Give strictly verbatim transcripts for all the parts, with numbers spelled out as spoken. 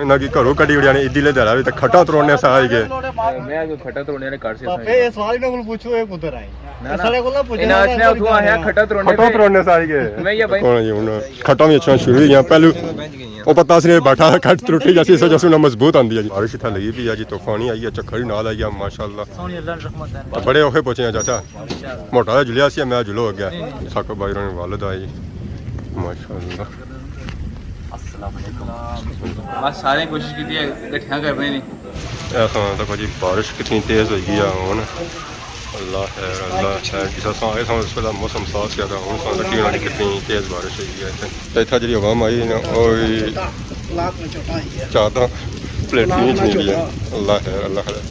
نہ کہ گھروں کڈی اڑیا نے، عیدی لے دہڑا وی تے کھٹا تروڑنے سا آئی گئے۔ میں کوئی کھٹا تروڑنے نے کر سے پاپے، یہ سوال انہاں کول پوچھو، یہ کدھر آئے؟ نہ، نہ۔ سارے کول نہ پوچھو، انہاں اچھنے اتھوں آیا کھٹا تروڑنے کھٹا پہ۔ تروڑنے سا آئی گئے۔ میں یہ بھائی کون جی ہن کھٹا وی اچھنا شروع ہی گیا۔ پہلو او پتہ سی بیٹھا کھٹ ترٹی جاسی، اس وجہ سے انہاں مضبوط آندی ہے جی۔ بارش اتھا لگی پئی ہے جی، طوفانی آئی ہے، چکھڑ وی نال آئی ہے، ماشاءاللہ۔ سونی اللہ نے رحمت ہے۔ تے بڑے اوکھے پہنچے ہیں چاچا۔ موٹا جہا جلیا سی، میں جلو اگے۔ ساکو بھائی ہوراں نے والد آئے جی۔ ماشاءاللہ۔ السلام علیکم۔ بس سارے کوشش کیتی ہے گٹھیاں کرنے نی۔ اے ساں تکو جی بارش کتنی تیز ہوئی گئی ہے ہن۔ اللہ خیر، اللہ خیر۔ جس اساں آئے ساں اس ویلے موسم صاف سی تھا، ہن ساں تکی ہونا جی کتنی تیز بارش ہوئی گئی ہے اتھے۔ تے اتھا جڑی عوام آئی نا، او وی چادراں پلیٹیں وچ نہیں گئی ہے۔ اللہ خیر، اللہ خیر۔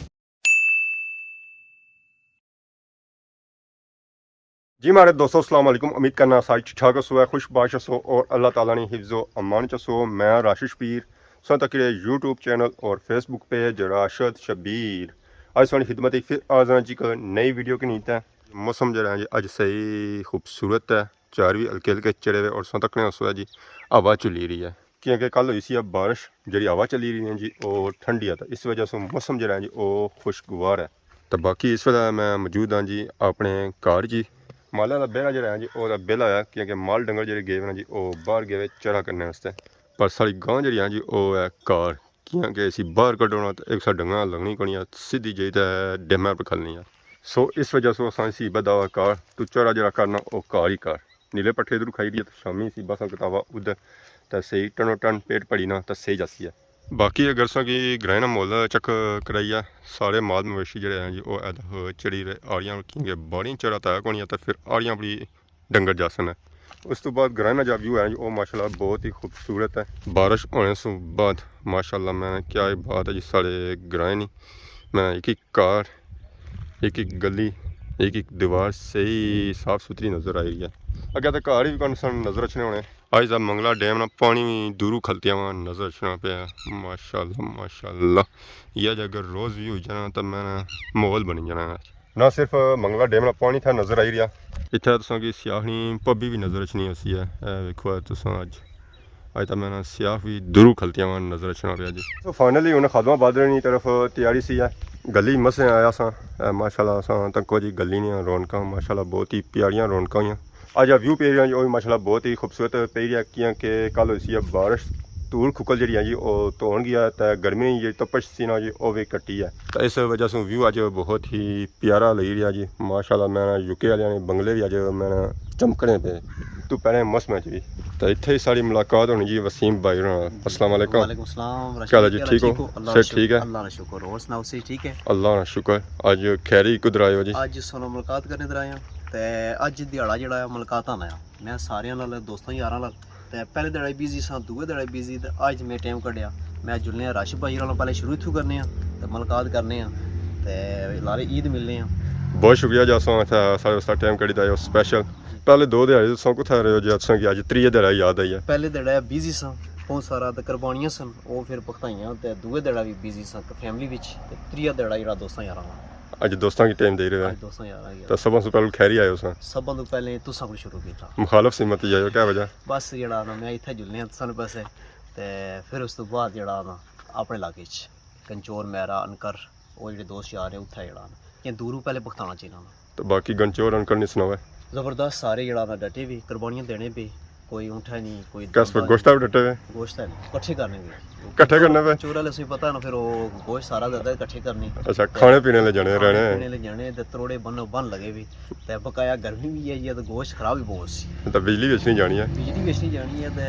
جی مہاڑے دوستو، السلام علیکم۔ امید کرنا سارے ٹھیک ٹھاک ہسو، خوش باش ہسو اور اللہ تعالیٰ نے حفظ و امان چ ہسو۔ میں راشد شبیر، سن تک یوٹیوب چینل اور فیس بک پیج راشد شبیر۔ اج ساڑی خدمت وچ پھر حاضر ہاں جی ایک نئی ویڈیو کے نیتے۔ موسم جڑا ہے جی اج صحیح خوبصورت ہے، چار وی ہلکے ہلکے چڑھے ہوئے اور سن تکنے ہسو ہے جی ہوا چلی رہی ہے۔ کیونکہ کل ہوئی سی بارش، جڑی ہوا چلی رہی ہے جی، او ٹھنڈی ہے، تے اس وجہ سے موسم جڑا ہے جی، او خوشگوار ہے۔ تے باقی اس ویلے میں موجود ہاں جی اپنے گھر جی۔ مالاں دا بیڑا جڑا ہے جی، او دا بیلا ہے، کیونکہ مال ڈنگر جڑے گئے ہوئے نا جی، او باہر گئے ہوئے چرا کرنے واسطے۔ پر ساڑی گاں جڑی ہے جی، او ہے گھر، کیونکہ اسی باہر کڈو نا تے ایک سا ڈنگا لگنی کونی ہے، سیدھی جائی تے ڈیمے پر کھلنی ہے۔ سو اس وجہ سے اساں اسی بداوا گھر، تو چرا جڑا کرنا او گھر ہی کر۔ نیلے پٹھے ادھروں کھائی رہی ہے، تے شامی سی باساں کتاباں ادھر، تے صحیح ٹنو ٹن پیٹ پڑی نا، تے صحیح جاسی ہے۔ باقی اگر ساں کی گرائیں نا ماحول چیک کرائی ہے، سارے مال مویشی جڑے ہیں جی، او ادھر چڑی رہے آڑیاں، کیونکہ باڑیاں چڑا تایا کونی ہے، تے پھر آڑیاں بڑی ڈنگر جاسن ہے۔ اس تو بعد گرائیں نا جا ویو ہے جی، او ماشاءاللہ بہت ہی خوبصورت ہے۔ بارش ہونے سوں بعد ماشاءاللہ میں کیا ہی بات ہے جی، سارے گرائیں نی میں ایک ایک گھر، ایک ایک گلی، ایک ایک دیوار صحیح صاف ستھری نظر آئی رہی ہے۔ اگے تے گھر وی کون سن نظر اچھنے ہونے۔ اج دا منگلا ڈیم نا پانی وی دوروں کھلتیا وا نظر اچھنا پیا۔ ماشاءاللہ، ماشاءاللہ۔ یہ جے اگر روز وی ہوئی جانا تاں میں نا ماحول بنی جانا ہے۔ نہ صرف منگلا ڈیم نا پانی تھا نظر آئی رہیا۔ اتھے تساں کی سیاہ نی پبی وی نظر اچھنی ہوسی ہے۔ اے ویکھو اے تساں اج اج تاں میں نا سیاہ وی دوروں کھلتیاں وا نظر اچھنا پیا جی۔ تو فائنلی ہن خادم آباد نی طرف تیاری سی ہے۔ گلی مسے آیا ساں۔ اے ماشاءاللہ اساں تکو جی گلی نیاں رونقاں ماشاءاللہ بہت ہی پیاریاں رونقاں ہویاں۔ اج ویو پی رہیا جی، او وی ماشاءاللہ بہت ہی خوبصورت پئی رہیا، کیاں کہ کل ہوئی سی ہے بارش، دھول کھکل جڑی ہے جی، او تو ہن گیا تے گرمی نی جڑی تپش سی نا جی، او وی کٹی ہے۔ تے اس وجہ سوں ویو اج بہت ہی پیارا لگی رہیا جی۔ ماشاءاللہ میں نا یو کے آلیاں نے بنگلے وی اج میں نا چمکنے پے۔ تو پہلے موسم اچ وی۔ تے اتھے ہی ساڑی ملاقات ہونی جی وسیم بھائی ہوراں نال۔ السلام علیکم۔ وعلیکم السلام، راشد کیا حال ہے جی؟ بھائی، ٹھیک ہو؟ اللہ صحت ٹھیک ہے؟ اللہ نا شکر، اور سناؤ، صحت ٹھیک ہے؟ اللہ نا شکر۔ اج خیری کدھر آئے ہو جی؟ اج سنو ملاقات کرنے ادھر آیا۔ تے اج دیہاڑا جیڑا ہے ملاقاتاں نا آیا۔ میں ساریاں نال، دوستاں یاراں نال، تے پہلے دیہاڑے بزی ساں، دوئے دیہاڑے بزی، تے اج میں ٹائم کڈیا۔ میں جلنے آں راشد بھائی ہوراں نال، پہلے شروع اتھوں کرنے آں، تے ملاقات کرنے آں، تے لارے عید ملنے آں۔ بہت شکریہ جی، اساں اتھا سارے واسطے ٹائم کڈی دا سپیشل۔ پہلے دو دیہاڑے تساں کتھا رہے ہو جی، تساں کی اج تریے دیہاڑا یاد آئی ہے؟ پہلے دیہاڑے بزی ساں، بہت سارا تے قربانیاں سن، او پھر پختائیاں، تے دوئے دیہاڑا وی بزی ساں فیملی وچ، تے تریہ دیہاڑا جیڑا دوستاں یاراں نال۔ اج دوستاں کی ٹائم دے رہے ہو۔ اج دوستاں یاراں کی۔ تے سبھاں سوں پہلے خیری آئے ہو ساں۔ سبھاں توں پہلے تساں کول شروع کیتا۔ مخالف سمت جائے ہو، کیا وجہ؟ بس جیڑا نا میں اتھے جلنے آں تساں نے پاسے، تے پھر اس توں بعد جیڑا نا اپنے علاقے چ کنچور، میرا، انکر، او جیڑے دوست یار ہیں اتھے جیڑا نا، کہ دوروں پہلے پختانا چاہینا نا۔ تو باقی گنچور انکل نی سناؤ ہے۔ زبردست، سارے جیڑا نا ڈٹے وی، قربانیاں دینے پے، کوئی اونٹھا نہیں، کوئی کس پہ دمبا گوشت نہیں۔ پہ ڈٹے ہوئے؟ گوشت ہے نہیں، کٹھے کرنے پے۔ کٹھے کرنے پے؟ چور والے اسی پتہ ہے نا، پھر وہ گوشت سارا زیادہ کٹھے کرنے۔ اچھا، کھانے پینے لے جانے کھانے رہنے۔ پینے لے جانے، تے تروڑے بن، بن لگے وی۔ تے بقایا گرمی بھی ہے جی، تے گوشت خراب بھی بہت سی۔ تے بجلی وچ نہیں جانی ہے۔ بجلی وچ نہیں جانی ہے، تے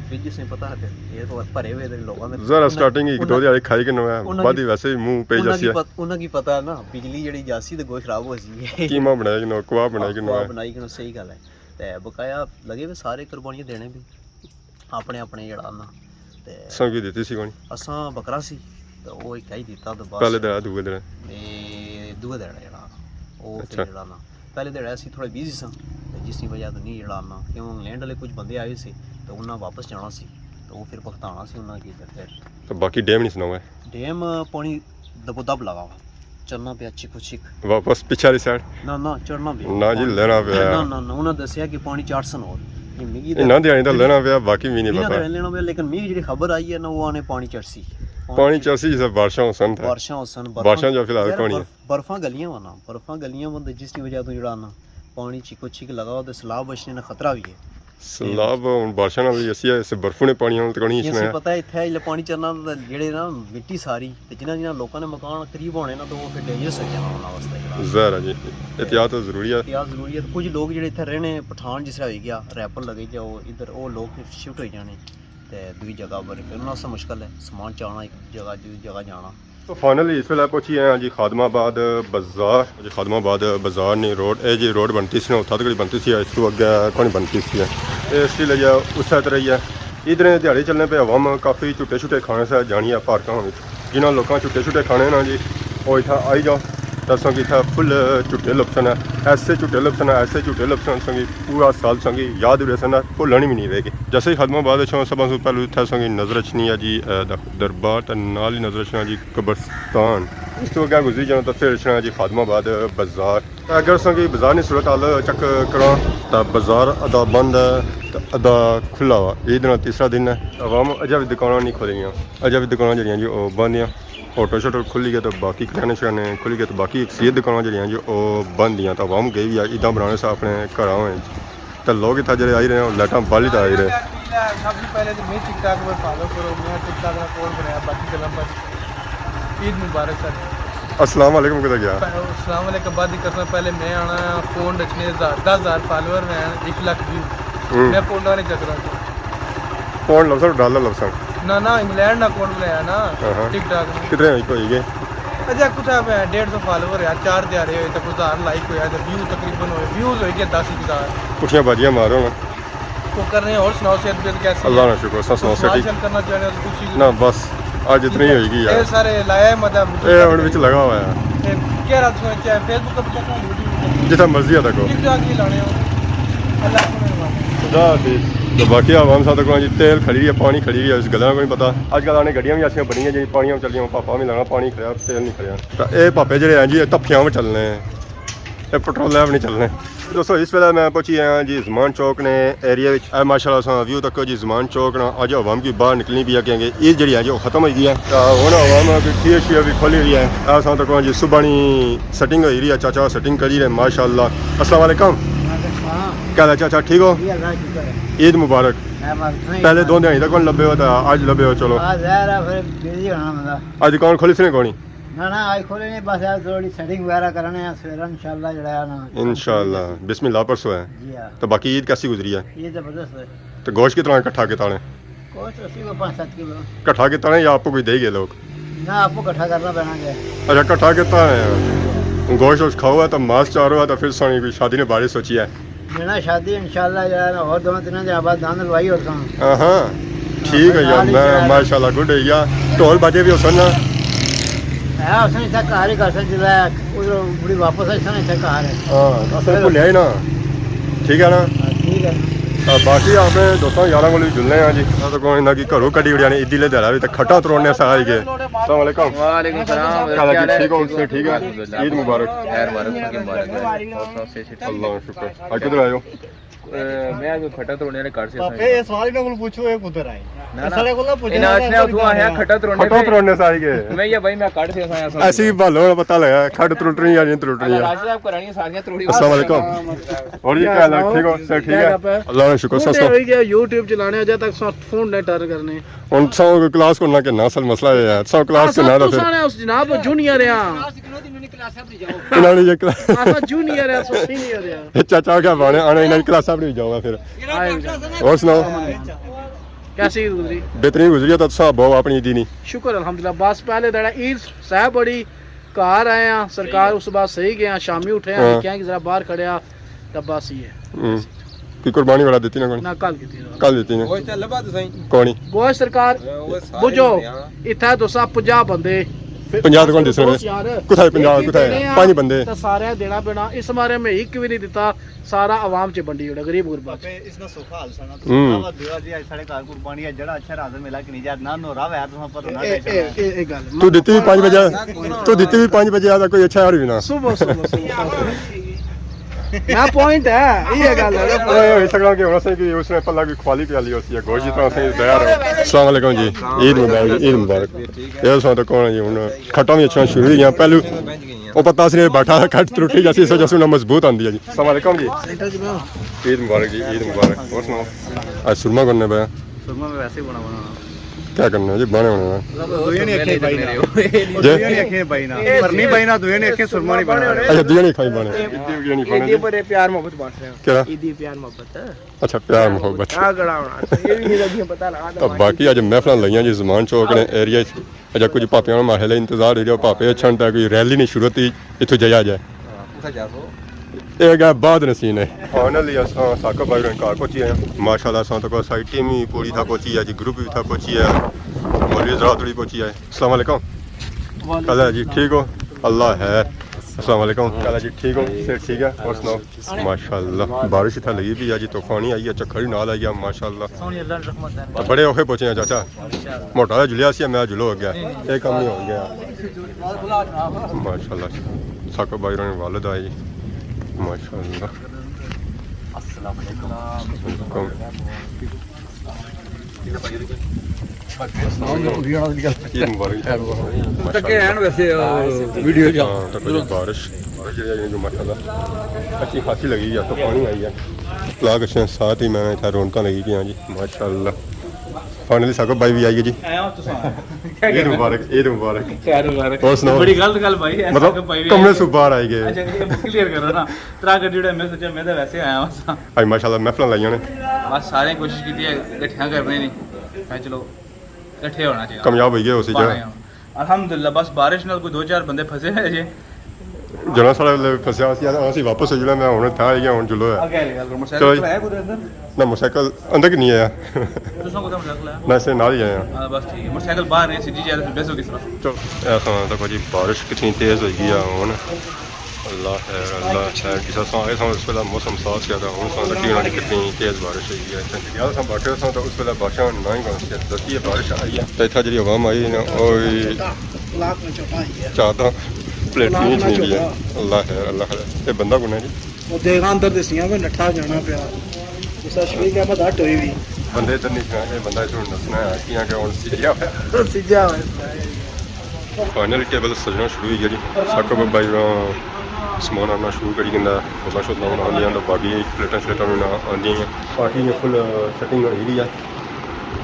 فریج سے پتہ ہے پھر، یہ تو بھرے ہوئے تے لوگاں دے۔ ذرا انہاں، سٹارٹنگ ایک دو انہاں، دیہاڑے کھائی کے نہ ہویا، انہاں بعد کی، ہی ویسے ہی منہ پہ انہاں کی جاسی ہے۔ پت-، انہاں کی پتہ ہے نا، بجلی جڑی جاسی تے گوشت خراب ہو سی۔ قیمہ بنایا کہ نہ، کباب بنایا کہ نہ۔ کباب بنایا کہ نہ، صحیح گل ہے۔ تے بقایا لگے ہوئے سارے قربانیاں دینے بھی۔ اپنے اپنے جیڑا نا۔ تے تساں کی دتی سی کونی؟ اساں بکرا سی، تے او ہک ہی دتا تے بس۔ پہلے دیہاڑا، دوئے دیہاڑا؟ اے دوئے دیہاڑا جیڑا نا۔ او پھر اچھا۔ جیڑا نا، پہلے دیہاڑا اسی تھوڑے بزی ساں، تے جس دی وجہ تو نہیں جیڑا نا، کیوں انگلینڈ والے کچھ بندے آئے سی، تے انہاں واپس جانا سی، تے او پھر پختانا سی انہاں کی تے پھر۔ تے باقی ڈیم نہیں سناؤ ہے؟ ڈیم پانی دبو دب لگا ہوا۔ چلنا پیا چکو چک۔ واپس پچھے والی سائیڈ؟ نہ، نہ، چڑھنا پیا۔ نہ جی، لینا پیا۔ نہ، نہ، نہ، انہاں دسیا کہ پانی چڑھ سن اور۔ میگی انہاں دیہاڑی دا لینا پیا، باقی می نہیں پتا۔ لینا پیا، لیکن میگی جڑی خبر آئی ہے نا، وہ آنے پانی چڑسی۔ پانی چڑسی جسے بارشاں ہوسن تھا۔ بارشاں ہوسن، برفاں، بارشاں جو فی الحال یار، کونی ہے۔ برف، برفاں گلیاں وا نا، برفاں گلیاں وا تے جس دی وجہ تو جڑا نا پانی چکو چک لگا ہوا تے سیلاب اچھنے نا خطرہ بھی ہے۔ سیلاب ہن بارشاں نال ہی اسی ہے، اس برفوں نے پانی نال تے کونی اچھنا ہے۔ پتہ ہے اتھے جلے پانی چڑھنا تے جڑے نا مٹی ساری تے جنہاں جنہاں لوکاں نے مکان قریب ہونے نا تو وہ پھر ڈینجرس ہو جانا انہاں واسطے جڑا۔ ظاہر ہے جی، احتیاط ضروری ہے۔ احتیاط ضروری ہے۔ کچھ لوگ جڑے اتھے رہنے، پٹھان جس طرح ہوئی گیا، ریپر لگے جاؤ ادھر، وہ لوگ پھر شفٹ ہوئی جانے تے دوئی جگہ پر، پھر انہاں سے مشکل ہے سامان چانا ایک جگہ دوئی جگہ جانا۔ تو فائنلی اس ویلے پہنچی آئے ہاں جی خادم آباد بازار۔ جی خادم آباد بازار نی روڈ، اے جی روڈ بنتی سی نا، اتھا تک بنتی سی، اس تو اگے کونی بنتی سی۔ اے اس لیے اس طرح ہی ہے۔ ادھر دیہاڑی چلنے پہ عوام کافی جھٹے چھٹے کھانے سے جانی ہے پارکاں وچ۔ جنہاں لوکاں جھٹے چھٹے کھانے نا جی، وہ اتھا آئی جاؤ، تے اساں کی اتھا فل جھٹے لبسن ہے، ایسے جھٹے لبسن ہے، ایسے جھٹے لبسن اساں کی پورا سال اساں کی یاد رہسن، بھولن بھی نہیں رہے گی۔ جیسے ہی خادم آباد اچھاں، سب سے پہلے اتھا اساں کی نظر اچھنی ہے جی، اے، دربار، تے نال ہی نظر اچھنا جی قبرستان۔ اس تو اگے گزری جانا تو پھر اچھنا جی خادم آباد بازار۔ اگر اساں کی بازار نی صورت حال چیک کراں تو بازار ادھا بند ہے تے ادھا کھلا ہوا۔ عید نا تیسرا دن ہے، عوام اجے بھی دکاناں نہیں کھولیاں، اجے بھی دکاناں جڑیاں جی او بند ہیں۔ ہوٹل شوٹل کھلی گئے تو باقی کریانے شریانے کھلی گئے تو باقی اکثریت دکاناں جڑیاں جی او بند ہیں۔ تو عوام گئی بھی ہے عیداں بنانے سے اپنے گھراں وچ۔ تے لوگ اتھا جڑے آئی رہے ہیں، لائٹاں بالی تے آئی رہے۔ سب سے پہلے تو میں ٹک ٹاک میں فالو کرو، میں ٹک ٹاک نا کون بنایا، باقی گلاں پر عید مبارک سر۔ السلام علیکم کدھر گیا؟ السلام علیکم، بعد ہی کرنا، پہلے میں آنا فون رکھنے ہزار، دس ہزار فالوور میں آنا، ایک لاکھ ویو۔ ہوں۔ میں فون لانے چکر آں۔ فون لبسن، ڈالر لبسن۔ نہ نہ، انگلینڈ نا اکاؤنٹ بنایا نا، ہاں ہاں۔ ٹک ٹاک نا۔ کتنے ہوئی، ہوئی گئے؟ اجے کتھا پہ ڈیڑھ سو فالوور ہے، چار دیہاڑے ہوئے تے کچھ ہزار لائک ہویا تے ویو تقریباً ہوئے، ویوز ہوئی گئے دس ایک ہزار۔ پٹھیاں بازیاں مارو نا۔ تو کرنے اور سناؤ، صحت بیت کیسی ہے؟ اللہ نا شکر، سب سناؤ، صحت ٹھیک؟ شال کرنا چاہنے ہو تو کچھ چیز نہ، بس اج اتنی ہی ہوئی گئی ہے۔ اے سارے لایا ہے مطلب اے ہن وچ لگا ہوا ہے۔ اے کیا رات سوچ ہے، فیس بک پر تک، یوٹیوب پر تک۔ جتھا مرضی آ تکو۔ ٹک ٹاک بھی لانے ہو۔ اللہ کو مہربانی۔ خدا حافظ۔ تو باقی عوام ساتھ کو جی تیل کھڑی ہے، پانی کھڑی ہے، اس گلاں کو نہیں پتا۔ اج کل آنے گڈیاں بھی ایسیاں بنی ہیں جی پانیاں چلیاں، پاپا بھی لانا پانی کھڑیا، تیل نہیں کھڑیا۔ تو اے پاپے جڑے ہیں جی، اے تپھیاں میں چلنے ہیں، اے پٹرولے بھی نہیں چلنے۔ دوستو، اس ویلے میں پہنچی آیا جی زمان چوک نے ایریا وچ۔ اے ماشاءاللہ اساں ویو تکو جی زمان چوک نا، اج عوام کی باہر نکلنی پئی ہے کیونکہ عید جڑی ہے جی وہ ختم ہوئی گئی ہے۔ تاں ہن عوام کی ٹھیک شیک بھی کھولی ہوئی ہے۔ اے اساں تکو جی صبح نی سیٹنگ ہوئی رہی ہے، چاچا سیٹنگ کری رہے ماشاءاللہ۔ السلام علیکم۔ وعلیکم السلام۔ کیا حال ہے چاچا، ٹھیک ہو؟ جی اللہ شکر ہے۔ عید مبارک۔ خیر مبارک۔ پہلے دو دن تک کون لبے ہو تاں اج لبے ہو، چلو۔ آ ظاہر ہے پھر بزی ہونا بندہ۔ اج دکان کھولی سی نے کونی؟ نہ نہ، آج کھولے نہیں، بس آج تھوڑی سیٹنگ وغیرہ کرنے ہیں، سویرا انشاءاللہ جڑا ہے نا۔ انشاءاللہ۔ بسم اللہ پرسوں ہے۔ جی ہاں۔ تو باقی عید کیسی گزری ہے؟ عید زبردست ہے۔ تو گوشت کتنا اکٹھا کیتا نے؟ گوشت اسی کو پانچ ست کلو۔ اکٹھا کیتا نے یا آپ کو کوئی دے گئے لوگ؟ نہ، آپ کو اکٹھا کرنا پینا گیا۔ اچھا، اکٹھا کیتا ہے۔ گوشت ووشت کھاؤ ہے تو ماس چارو ہے تو پھر سونی کوئی شادی نے بارے سوچی ہے؟ میرا شادی انشاءاللہ یار، اور دو تین دن بعد داند لوائی اور ساں۔ ہاں ہاں۔ ٹھیک ہے یار، نال ہی میں تیار۔ ماشاءاللہ گڈ ہے یار۔ ڈھول باجے بھی ہوسن نا؟ ہے، اس نے اتھا گھر ہی کرسن، جس ادھر مڑی واپس آئی سن اتھا گھر ہے۔ ہاں، اساں بھولیا ہی نا۔ ٹھیک ہے نا؟ ہاں، ٹھیک ہے۔ ہاں، باقی اپنے دوستاں یاراں کول بھی جلنے ہاں جی۔ اساں تو کوئی نہ کہ گھروں کڈی اڑیا نے، عیدی لے دیہاڑا بھی تے کھٹاں تروڑنے سارے ہی گئے۔ السلام علیکم۔ وعلیکم السلام، کیا حال ہے؟ ٹھیک ہو؟ ٹھیک ہے؟ عید مبارک۔ خیر مبارک، مبارک۔ اللہ کا شکر۔ اج کدھر آئے ہو؟ اے، میں اج کھٹا تروڑنے والے گھر سے پاپے، اس سوال انہاں کول پوچھو، اے کدھر آئے؟ نہ، اس نہ۔ والے کول نہ پوچھو، انہاں آخیا کھٹا تروڑنے کھٹا پہ۔ تروڑنے سارے گئے۔ میں یا بھائی، میں کٹ سے سایا سا۔ ایسی بھالو نا پتہ لگا، کھٹ تروڑنی یا نہیں تروڑنی۔ اللہ راشد صاحب کراں ساریاں تروڑی۔ السلام علیکم۔ اور جی، کیا حال ہے؟ ٹھیک ہو؟ سب ٹھیک ہے؟ اللہ کا شکر، سب سب۔ ہوئی گیا، یوٹیوب چلانے اجے تک سب فون نہیں ٹرن کرنے۔ ہن سو کلاس کو نہ کہ نہ اصل مسئلہ اے ہے، سو کلاس کے نہ تو پھر۔ سارے اس جناب جونیئر آ۔ انہاں نے یہ کلاس اساں جونیئر ہے، اساں سینئر ہے۔ اے چاچا کیا بانے آنے، انہاں کی کلاساں پر بھی جاؤں گا پھر۔ آئے۔ اور سناؤ؟ کیسی عید گزری؟ بہترین گزری ہے، تو صاحب بہو اپنی عیدی نہیں۔ شکر الحمدللہ، بس پہلے دڑا عید صاحب بڑی گھر آئے ہاں، سرکار اس بعد صحیح گئے ہاں، شامی اٹھے ہاں، ہاں۔ دیکھے ہاں کہ ذرا باہر کھڑے ہاں، تو بس یہ ہے۔ ہوں۔ کوئی قربانی وغیرہ دیتی نہ کونی؟ نہ، کل کیتی نہ۔ کل دیتی نہ۔ گوشت تے لبا تو صحیح۔ کونی؟ گوشت سرکار، اے، او سارے بجو، ہونے آں۔ اتھا دوسا پنجاہ بندے۔ پنجاہ تو کون دسنے؟ دوست یار۔ کتھا ہے پنجاہ، ایک کتھا ہے؟ دے آں، پنج بندے۔ تے سارے دینا پینا۔ اس مارے میں ایک بھی نہیں دیتا، سارا عوام چ بنڈی اوڑا، غریب غربا چ۔ ابے، اس نا سوکھا حال سنا۔ ہوں۔ دعوت دیو جی، اج ساڑے گھر قربانی ہے، جڑا اچھا رازق میلہ کنی جا، نہ نورا وے، تساں پتہ نہ اے، اے، اے، اے گل۔ تو دیتی بھی پنج بجے، تو دیتی بھی پنج بجے آ، کوئی اچھا یار بھی نہ۔ صبح، صبح، صبح۔ نہ پوائنٹ ہے، یہ گل ہے۔ اے ہوئی سکنا کہ ہن اساں کی اس نے پلا کوئی خالی پیالی ہوسی ہے، گوشت جتنا اساں کی تیار ہے۔ السلام علیکم جی، عید مبارک، عید مبارک۔ یہ سو تو کون ہے جی، ہن کھٹاں بھی اچھا شروع ہوئی گیا۔ پہلو وہ پتہ سی بیٹھا کھٹ ترٹی جیسی، اس وجہ سے انہاں مضبوط آندی ہے جی۔ السلام علیکم جی۔ عید مبارک جی، عید مبارک۔ اور سناؤ؟ اج سرما کرنے پے؟ سرما میں ویسے ہی بنا بنا۔ کیا کرنا جی، بانے ہونے نا۔ دوئے نہیں اکھیں پائی نا۔ جی؟ دوئے نہیں اکھیں پائی نا۔ پر نہیں پائی نا، دوئے نہیں اکھیں سرما نہیں بنا۔ اچھا، دوئے نہیں کھائی بانے۔ عیدی پر پیار محبت بانٹ رہے ہیں۔ کیا؟ عیدی پیار محبت۔ اچھا، پیار محبت۔ کیا گڑا ہونا؟ یہ بھی نہیں لگی پتہ لگا تو باقی اج محفلاں لگیاں جی زمان چوک نے ایریا اچ۔ اچھا، کچھ پاپیاں نے ماحلے انتظار ہی رہیا، پاپے اچھن تے کوئی ریلی نہیں شروع تھی، اتھوں جایا جائے۔ اے گیا بعد نسین ہے۔ فائنلی اساں ثاقب بھائی ہوراں گھر پہنچی آئے ہیں۔ ماشاءاللہ اساں تک ساری ٹیم ہی پوری تھا پہنچی ہے جی، گروپ بھی تھا پہنچی ہے، مولوی حضرات بھی پہنچی آئے۔ السلام علیکم۔ کیا حال ہے جی، ٹھیک ہو؟ اللہ ہے۔ السلام علیکم، کیا حال ہے جی، ٹھیک ہو؟ صحت ٹھیک ہے؟ اور سناؤ؟ ماشاءاللہ بارش اتھا لگی پئی ہے جی، طوفانی آئی ہے، چکھڑ ہی نال آئی ہے، ماشاءاللہ۔ سونی اللہ نے رحمت ہے۔ بڑے اوکھے پہنچے ہیں چاچا۔ موٹا جا جلیا سی، میں جلو اگیا۔ یہ کم نہیں ہو گیا۔ ماشاءاللہ۔ ثاقب بھائی ہوراں نے والد آئے جی۔ ماشاءاللہ۔ السلام علیکم۔ عید مبارک۔ تکے ہیں ویسے، آ، ویڈیو جا۔ ہاں، تکو جی بارش۔ بارش جیڑی آئی ہے جو ماشاءاللہ اچھی خاصی لگی ہے، طوفانی آئی ہے۔ لاگ اچھے ساتھ ہی میں اتھا رونقاں لگی پئی ہیں جی، ماشاءاللہ۔ فائنلی ثاقب بھائی بھی آئی گئے جی۔ آیا ہو تساں؟ عید مبارک، عید مبارک۔ خیر مبارک۔ اور سناؤ؟ بڑی غلط گل بھائی، ایسا مطلب، کہ بھائی کمرے سوں باہر آئی گئے۔ اچھا، یہ کلیئر کرو نا۔ ترا کر جڑا میں سوچا میں تو ویسے آیا ہاں۔ اج ماشاءاللہ محفلاں لائیاں نے۔ بس سارے کوشش کیتی ہے اکٹھیاں کرنے دی۔ میں چلو اکٹھے ہونا چاہیے۔ کامیاب ہوئی گئے اسی جگہ۔ الحمدللہ، بس بارش نال کوئی دو چار بندے پھنسے ہوئے جے۔ جنا سارا پھنسیا سی، اسی واپس ہو جانا، میں ہن تھا آئی گیا، ہن جلو ہے۔ اگے آلی گل کرو، موٹر سائیکل چلو۔ ہے کدھر اندر؟ نہ، موٹر سائیکل اندر کی نہیں آیا۔ تساں کدھر موٹر سائیکل ہے؟ نہ، اسے نال ہی آیا۔ ہاں، بس ٹھیک ہے، موٹر سائیکل باہر نہیں، سجی جائے تو بیسو کس طرح؟ چلو، ایسا تک جی بارش کتنی تیز ہوئی گئی ہے ہن۔ اللہ خیر، اللہ خیر۔ جس اساں آئے ساں اس ویلے موسم صاف سی تھا، ہن اساں لگی ہونا کہ کتنی تیز بارش ہوئی ہے۔ جس اساں بیٹھے ساں تو اس ویلے بارشاں نہ ہی کون سی، دستی ہے بارش آئی ہے۔ تے اتھا جڑی عوام آئی نا، او وی چاداں پلیٹیں اچ نہیں گئی ہے۔ اللہ خیر، اللہ خیر۔ اے بندہ کون ہے جی؟ او دیگاں اندر دسیاں میں نٹھا جانا پیا۔ اس شفیق احمد ہٹ ہوئی وی۔ بندے ادھر نہیں سنا، اے بندہ اتھوں نسنا ہے، کیاں کہ ہن سجیا ہویا۔ سجیا ہویا۔ فائنل ٹیبل سجنا شروع ہوئی گیا جی۔ ثاقب بھائی ہوراں سامان آننا شروع کری گھندا ہے۔ بوتلاں شوتلاں ہن آندیاں تے باقی پلیٹاں شلیٹاں وی نہ آندیاں ہیاں۔ پارٹی نے فل سیٹنگ ہوئی گئی ہے۔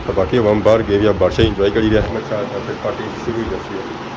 تے باقی عوام باہر گئی ہوئی ہے، بارشاں انجوائے کری رہی ہے۔ میں شاید پھر پارٹی شروع ہوئی جاسی ہے۔